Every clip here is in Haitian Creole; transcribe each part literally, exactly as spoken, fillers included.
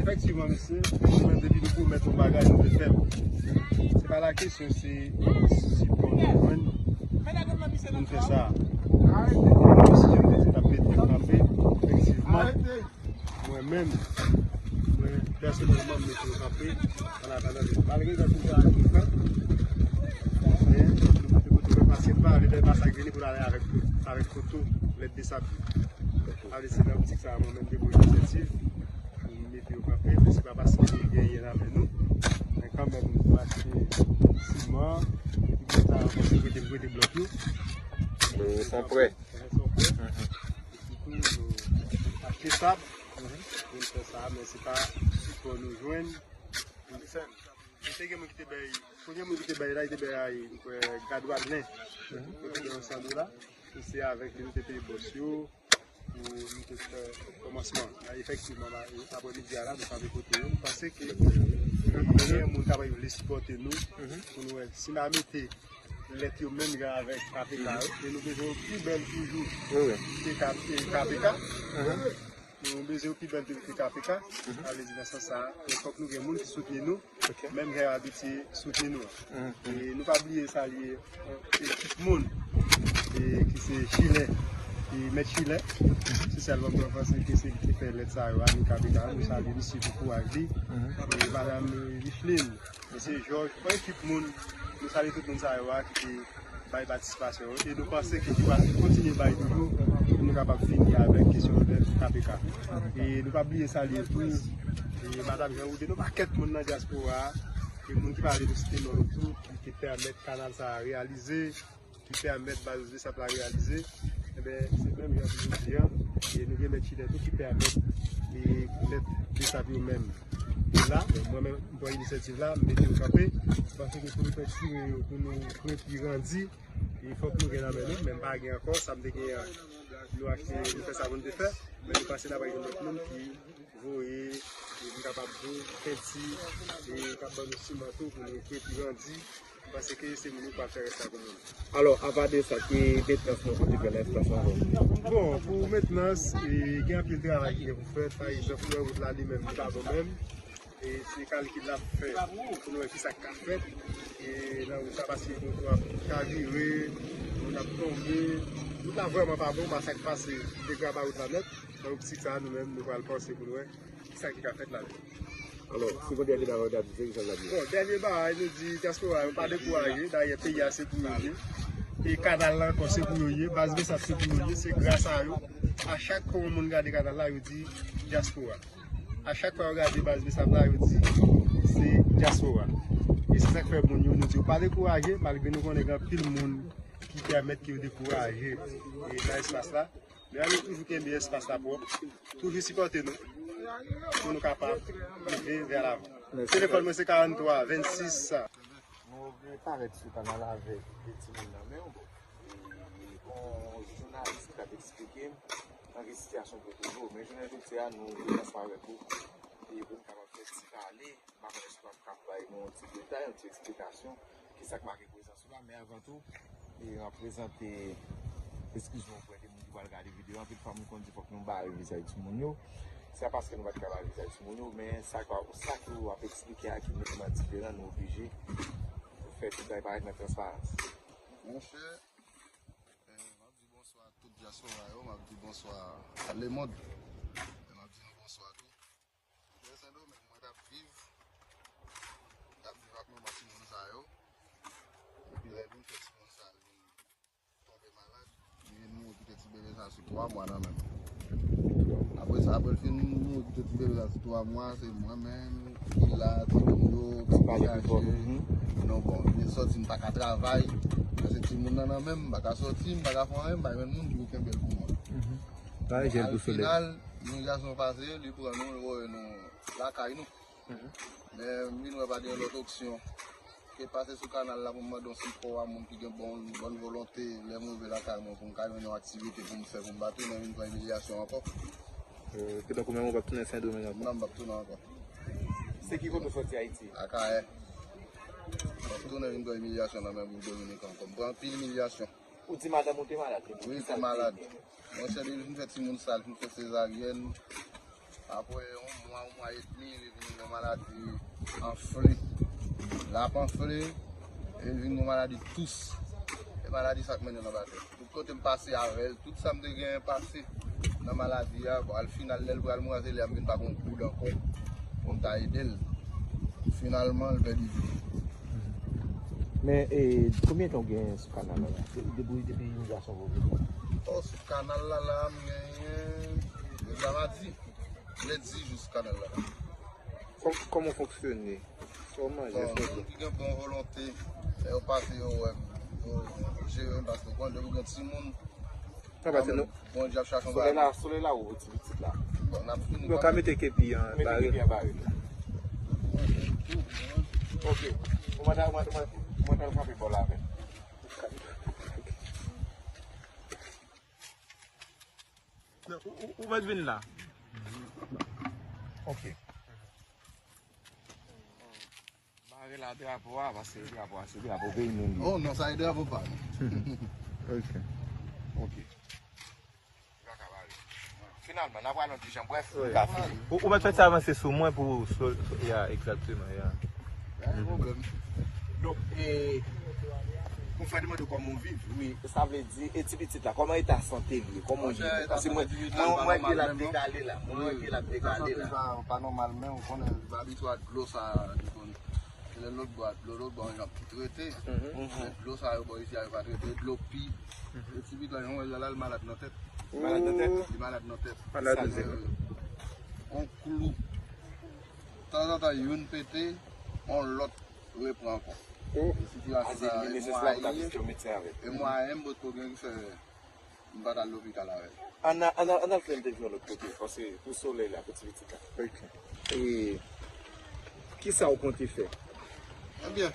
Efektivman, mesye, nou menm depi nou pwomèt yon bagay, nou vle fè l. Se pa la kesyon, se sipò nou jwenn pou n fè sa. Mesye, m te di n ap mete kanpe, efektivman. Mwen menm, mwen pèsonèlman, m mete yo kanpe an atandan de malgre jan tout sa a tou fèt. Men, nou te kote mwen pase m pa ale lè masak vini pou n ale avèk, avèk foto, lèt de sab. Sa vle di se nan optik sa a mwen menm te pran inisyativ pou m mete yo kanpe, men se pa paske nou genyen nan men nou. Men kanmenm, nou achte siman, epi pou sa ankò, se prete, prete blòk yo. Bon, son prè. Son prè. Sitou, nou achte sab pou n fè sa, men se pa sipò nou jwenn pou n fè l. Te gen moun ki te bay, premye moun ki te bay la, li te bay, m kwè, Gad Wadlen. Li te bay yon san dola. E se avèk li, nou te peye bòs yo, pou nou te fè kòmansman. Efektivman, aprè midi a la, nou sape kote yo. M panse ke gen moun k ap vle sipòte nou, pou nou wè si n a mete lèt yo menm jan avèk K P K yo, e nou bezwen yo pi bèl toujou ke K P K. Nou bezwen yo pi bèl toujou ke K P K. Sa vle di nan sans sa, fòk nou gen moun ki soutni nou, menm jan yo abitye soutni nou an. E nou pa bliye salye, e, ekip moun, e, ki se Chilen, e, Mèt Chilen. Se sèlman mwen panse ke se li ki fè lèt sa yo a, ni K P K, nou salye misye pou kouraj li. E madanm, e, Micheline, mesye Jòj, yon ekip moun, nou salye tout moun sa yo a ki te bay patisipasyon yo. E nou panse ke ki va kontinye bay toujou pou nou kapab fini avèk kesyon de K P K. E nou pa bliye salye tou, e madanm Jean Roudé, yon pakèt moun nan dyaspora a, e moun ki pa vle nou site non yo tou, ki te pèmèt kanal sa a reyalize, ki pèmèt baz Besap la reyalize. Enben, se menm jan pou jodi a, e nou gen mèt Chilen tou ki pèmèt, e, lèt Besap yo menm. E la, mwen menm, m pran inisyativ la, m mete yo kanpe, paske pou nou fè tire yo, pou nou kreye pi randi, e fòk nou gen nan men nou, men m pa gen ankò, sa m te gen an, nou achte, nou fè sa pou nou te fè, men nou panse n ap gen lòt moun ki voye, e m kapab di w, penti, e k ap ban nou siman tou pou nou kreye pi randi. M panse ke se moun yo k ap fè rès la pou nou. Alò, apa de sa, ki mentnans nou pote fè nan espas la? Bon, pou mentnans, e, gen anpil travay ki gen pou fèt. Pa egzanp, nou wè wout la li menm, li pa bon menm. E se kalkil n ap fè pou nou wè ki sa k ka fèt. E nan wout la, paske moun yo ap chavire, moun ap tonbe. Wout la vrèman pa bon, masak pase, degraba wout la nèt. Nan optik sa a, nou menm, nou pral panse pou nou wè ki sa ki ka fèt la menm. Alò, si gon dènye bagay w ta di, se ki sa w ta di? Bon, dènye bagay, nou di dyaspora yo pa dekouraje, dayè peyi a se pou yo l ye. E kanal la ankò se pou yo l ye, baz Besap se pou yo l ye, se gras a yo. A chak fwa yon moun gade kanal la, yo di dyaspora. A chak fwa yo gade baz Besap la, yo di se dyaspora. E se sa k fè moun yo, nou di yo pa dekouraje, malgre nou konnen gen anpil moun ki pèmèt ke yo dekouraje, e, nan espas la. Men ann nou toujou kenbe espas la pwòp, toujou sipòte nou pou nou kapab rive vè lavan. Telefòn mwen se karannntwa vennsis. Nou vle parèt sou kanal avèk de timoun nan men w. E, kon jounalis ki t ap eksplike m nan ki sitiyasyon pou toujou. Men jounen jodi a, nou vle ansanm avèk ou. E pou n kapab fè ti pale, m pa konnen si w ap kab bay nou yon ti detay, yon ti eksplikasyon, ki sa k make prezans ou la, men avan tou, e, m ap prezante, eskiz mwen, oprè de moun ki pral gade videyo a. Anpil fwa, m konn di fòk nou bare vizaj timoun yo. Se pa paske nou pa t ka bare vizaj timoun yo, men sa k, sa ke w ap eksplike a ki netman diferan, nou oblije fè tout bagay parèt nan transparans. Monchè, e, m ap di bonswa a tout dyaspora yo, m ap di bonswa a lemonn. E m ap di nou bonswa tou. Lè Sendomeng, mwen t ap viv, t ap viv ak manman timoun sa yo. Epi lè vin fè timoun sa vin tonbe malad, li vin mouri kite ti bebe sa sou twa mwa nan men m. Apre sa, apre l fin mouri kite ti bebe sa sou twa mwa, se mwen menm ki la, timoun yo, ki pale pi fò. Non, bon, li sòti, m pa ka travay, paske timoun nan nan men m, m pa ka sòti, m pa ka fè anyen, m pa jwenn moun ki pou kenbe l pou mwen. Al final, imigrasyon pase, li pran nou, li voye nou lakay nou. Men m vin wè pa gen lòt opsyon ke pase sou kanal la pou m mande yon sipò a moun ki gen bon, bòn volonte, lè m rive lakay mwen pou m ka jwenn yon aktivite pou m fè, pou m pa tounen vin pran imilyasyon ankò. Kidonk ou menm ou p ap tounen Sendomeng ankò? Non, m p ap tounen ankò. Se ki kote w sòti Ayiti? Akayè. M p ap tounen vin pran imilyasyon nan men boug Dominik ankò. M pran anpil imilyasyon. Ou di madanm ou te malad? Wi, li te malad. Monchè, li fin fè timoun sa, li fin fè sezaryèn. Apre yon mwa, yon mwa edmi, li vin gen maladi anfle. L ap anfle, e li vin gen maladi tous. E maladi sa k mennen l anba tè. Tout kote m pase avè l, tout sa m te genyen pase nan maladi a, bon, al final, lè l pral mouri, se lè a m vin pa gon goud ankò pou m ta ede l. Finalman, l pèdi vi. Men, e, konbyen tan w gen sou kanal la la? De-, depi, depi imigrasyon voye w? Oh, sou kanal la la, m genyen, depi madi, lendi jous kanal la la. Kòm-, kòman w fonksyone? Sa w manje? Bon, moun ki gen bon volonte, lè yo pase yo wè m, yo jere m, paske w konn depi w gen timoun, non, paske nou, Bondye ap chache yon bagay. Solèy la, solèy la ou ti pitit la. Bon, n ap fini. Yo ka mete kepi an bare. Mete kepi an bare. Ok. Ou mande, ou mande, ou mande, ou mande frape bò la avè m. Ou, ou, ou mèt vin la. Ok. Bare la drapo a, paske drapo a se drapo peyi nou li ye. Oh, non, sa e drapo pa nou. Ok. Ok. Finalman, n ap pral yon ti jan, brèf, nou ka fini. Ou, ou mèt fè ti avanse sou mwen pou, sou, sou, ya, egzakteman, ya. Pa gen pwoblèm. Donk, e, pou fè demande kòman w viv, wi, sa vle di, e ti pitit la, kòman eta sante li ye, kòman w viv? Paske mwen, mwen wè ke l ap degale la, mwen wè ke l ap degale la. Sa pa nòmal, men ou konnen, m abitye a dlo sa, li konn, se lè lòt bò a dlo, lòt bò a yon jan ki trete. Men dlo sa yo bò isi a, yo pa trete, dlo pi. E ti pitit la, jan w wè l la, l malad nan tèt. Li malad nan tèt? Li malad nan tèt. Malad nan tèt. On klou. Tanzantan, youn pete, on lòt repran ankò. E sitiyasyon sa, e mwayen, e mwayen m potko gen ki fè m pa t al lopital avè l. Ann al, ann al, ann al fè entèvyou yon lòt kote, paske pou solèy la, pou ti pitit la. Ok. E kisa w konte fè? Ebyen,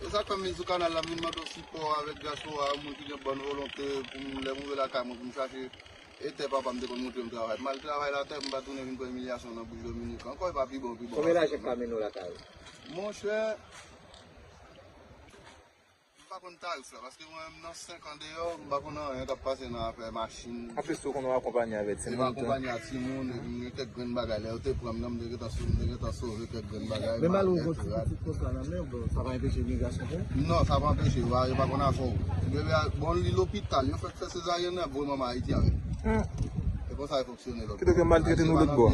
e sa k fè m vin sou kanal la, m vin mande w sipò avèk dyaspora, moun ki gen bòn volonte pou m, lè m rive lakay mwen, pou m chache e tè papa m te konn montre m travay. M al travay latè, m pa tounen vin pran imilyasyon nan bouch Dominik ankò, e pa pi bon, pi bon. Konbyen lajan k ka mennen w lakay ou? Monchè, m pa konn tarif la, paske mwen menm nan senk an deyò, m pa konn anyen k ap pase nan afè machin. Anplis tou, ou konn w akonpanye avè timoun tou. E m akonpanye a timoun, epi m gen kèk grenn bagay. Lè yo te pran m nan, m te gentan sou, m te gentan sove kèk grenn bagay. Men malgre w gen ti pitit konsa nan men w, bon, sa pa enpeche imigrasyon fè? Non, sa pa anpeche, yo pa, yo pa konn afè w. Bebe a, bon, li lopital, yo fèk fè sezaryèn nan, voye manman Ayiti avè l. E konsa e fonksyone lòt bò. Kidonk yo maltrete nou lòt bò.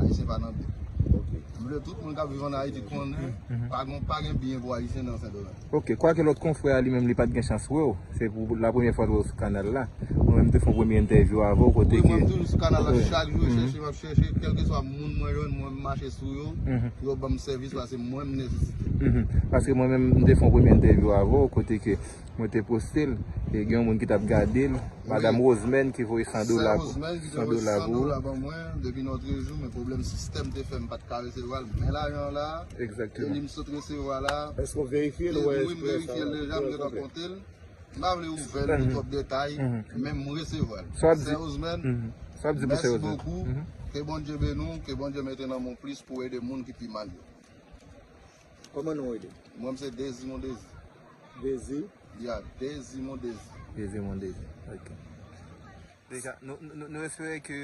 Ayisyen pa nan byen. Ok. M vle tout moun k ap viv ann Ayiti konnen, pa gen, pa gen byen pou Ayisyen nan Sendomeng. Ok, kwake lòt konfrè a li menm li pa t gen chans wè w. Se pou la premyè fwa l wè w sou kanal la. Mwen menm m te fè yon premye entèvyou avè w kote ke. Wi, mwen m toujou sou kanal la chak jou, e chèche, m ap chèche, kèlkeswa moun mwen jwenn, mwen m mache sou yo, pou yo ban m sèvis, paske mwen m nesesite. Paske mwen menm m te fè yon premye entèvyou avè w kote ke mwen te poste l, e gen yon moun ki t ap gade l, Madam Rosemène ki voye san dola pou, san dola pou ou. Sè Rosemène ki te voye san dola ban mwen depi Nòtrejou, men pwoblèm sistèm te fè m pa t ka resevwa l. Men lajan an la, e li m sot resevwa la. Èske w verifye l ou wè? Wi, m verifye l deja, m gentan konte l. M pa vle ouvè l pou twòp detay, men m resevwa l. Sè Rosemène, mèsi bokou. Ke Bondye beni w, ke Bondye mete nan men w plis pou w ede moun ki pi mal yo. Kòman non w rele? Mwen, m se Dezi Mondezi. Dezi? Ya, Dezi Mondezi. Dezi Mondezi, ok. Deja, nou, nou, nou espere ke,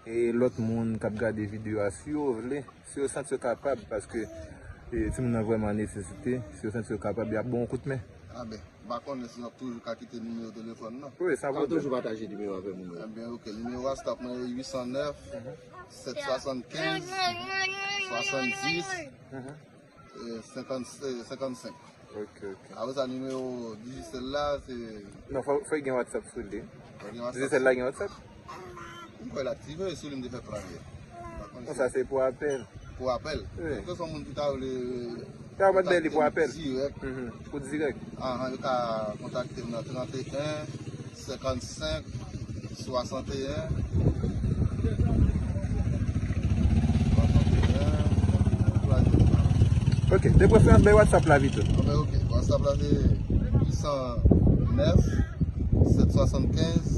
e, lòt moun k ap gade videyo a, si yo vle, si yo santi yo kapab, paske, e, timoun nan vrèman an nesesite, si yo santi yo kapab, y ap ba w yon kout men. A ben, m pa konnen si w ap toujou ka kite nimewo telefòn nan. Wi, san pwoblèm. Toujou pataje nimewo avè moun yo. Ebyen, ok. Nimewo WhatsApp mwen, uit san nèf, sèt swasannkenz, swasanndis, e, senkant, e, senkannsenk. Ok, ok. Apre sa, nimewo Digicel la, se... Non, fò, fò l gen WhatsApp sou li. Fò l gen WhatsApp. Digicel la gen WhatsApp? M kwè l aktive sou li, m te fè plan yè. Konsa se pou apèl. Pou apèl. Wi. Èske se yon moun ki ta vle... Yo mèt bay li pou apèl. Dirèk. Pou dirèk. Ahan, yo ka kontakte m nan trannteyen, senkannsenk, swasanteyen. Swasanteyen. Ok, de preferans, bay WhatsApp la vit. Ok, ok. WhatsApp la se uit san nèf, sèt swasannkenz,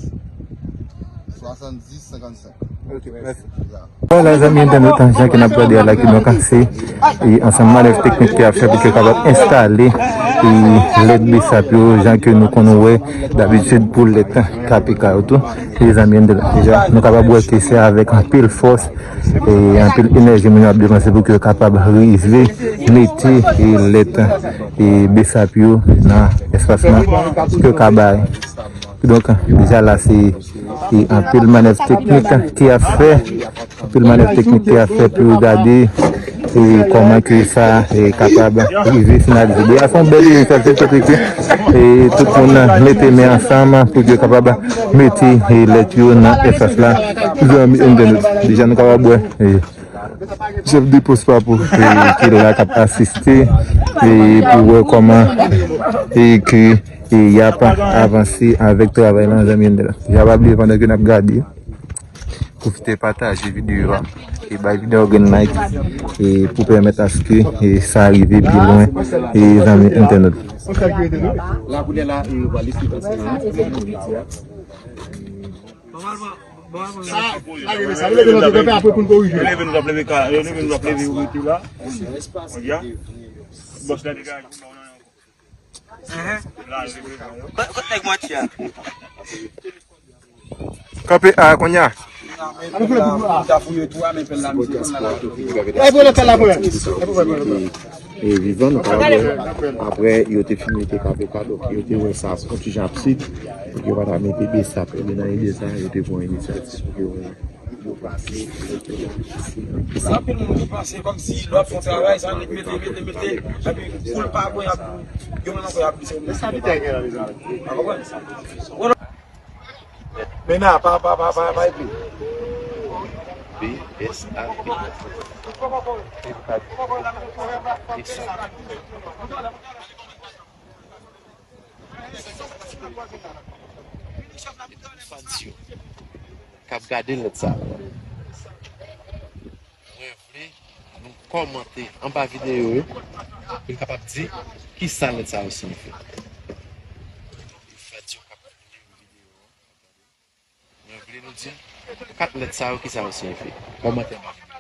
swasanndis, senkannsenk. Vwala, zanmi entènot, jan ke n ap gade a la, ki donk se, e, ansanm manèv teknik ke y ap fè pou ke yo kapab enstale, e, lèt besap yo, jan ke nou konn wè dabitid pou lèt K P K yo tou. E, zanmi entènot, deja, nou kapab wè ke se avèk anpil fòs e anpil enèji moun yo ap depanse pou ke yo kapab rive mete, e, lèt, e, besap yo nan espas lan pou ke yo ka bay. Donk, deja la, se, se anpil manèv teknik ki ap fè, anpil manèv teknik ki ap fè pou yo gade, e, kòman ke sa, e, kapab rive finalize. Deja, se yon bèl inisyativ kote ke, e, tout moun mete men ansanm pou yo kapab mete, e, lèt yo nan espas la. Zanmi entènot, deja nou kapab wè, e, chèf de pòs Papo, e, ki la k ap asiste, e, pou wè kòman, e, ke, e, y ap avanse avèk travay lan, zanmi entènot. Deja pa bliye, pandan ke n ap gade, pwofite pataje videyo a, e bay videyo a yon grenn like, e pou pèmèt aske, e, sa rive pi lwen, e, zanmi entènot. La koulè la, e, yo pral eseye pase la. Sa, sa rele sa. Leve nou, nou kanpe apre pou n korije. Leve nou, nou leve ka, leve nou, nou leve rete la. Bòs la degaje. Kot, kot nèg manti a? Kanpe a kounye a. Alo, fouye pou a. Ta fouye tou a, men pèl la, misye konn la. E pou lòt pèl la pou. E pou pèl la. E vivan, nou kapab wè, apre yo te fin mete K P K, donk yo te wè sa yon ti jan absid, pou yo pa ta mete besap. Ebyen, nan ide sa, yo te pran inisyativ pou yo, yo pase. Sa anpil moun ki panse kòmsi lè w ap fè yon travay, sa annik mete, mete, mete, epi pou l pa bon, y ap, yo menm ankò y ap glise. Men sa pita gen nan mezanmi. Ou konprann? Men nan, pa, pa, pa, pa, pa epi. B S A P. Fans yo k ap gade lèt sa a. Mwen vle nou kòmante anba videyo yo pou n kapab di kisa lèt sa yo siyifi. Fans yo k ap gade videyo yo. Mwen vle nou di m kat lèt sa yo kisa yo siyifi. Kòmante anba videyo.